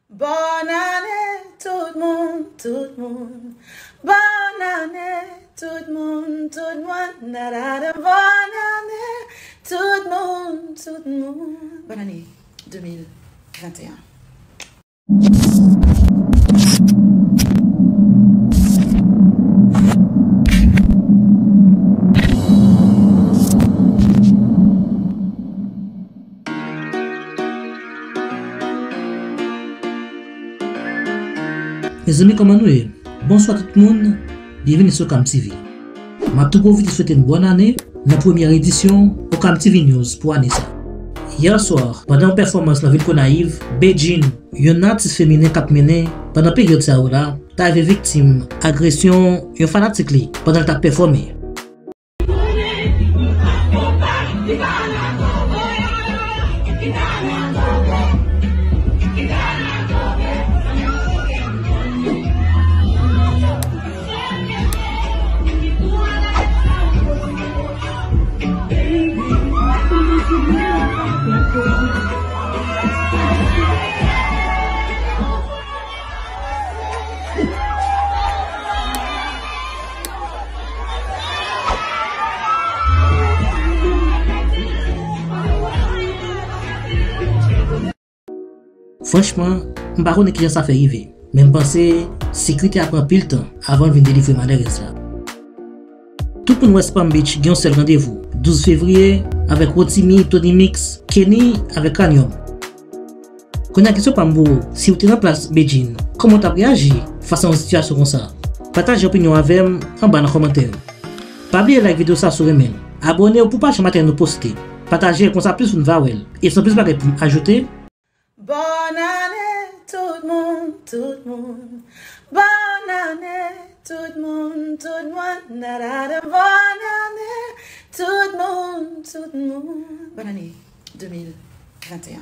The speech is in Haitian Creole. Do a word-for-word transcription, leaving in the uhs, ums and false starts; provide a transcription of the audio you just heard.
Bòn ane tout moun, tout moun. Bòn ane tout moun, tout moun. Nanana, bòn ane tout moun, tout moun. Bòn ane de mil venteyen. Mezanmi, kòman nou ye? Bonswa tout moun, byenvini sou Okam T V. M ap tou pwofite swete n bòn ane nan premyè edisyon Okam T V News pou ane sa. Yè swa, pandan yon pèfòmans nan vil Gonayiv, Bedjine, yon atis feminen k ap mennen pandan peryòd sa yo la, ta rive viktim agresyon yon fanatik li pandan l t ap pèfòme. Franchman, m pa konnen kijan sa fè rive, men m panse sekirite a pran anpil tan avan l vin delivre malerèz la. Tout moun wè Palm Beach gen yon sèl randevou, douz fevriye, avèk Rotimi, Tony Mix, Kenny avèk Cranium. Kounye a kesyon pa m pou ou, si w te nan plas Bedjine, kòman w t ap reyaji fas a yon sitiyasyon konsa? Pataje opinyon w avè m anba nan kòmantè yo. Pa bliye like videyo sa si w renmen l. Abòne w pou w pa janm rate anyen nou poste. Pataje l konsa plis moun va wè l. E san plis bagay pou m ajoute. Bòn ane tout moun, tout moun. Bòn ane tout moun, tout moun. Nanana, bòn ane tout moun, tout moun. Bòn ane de mil venteyen.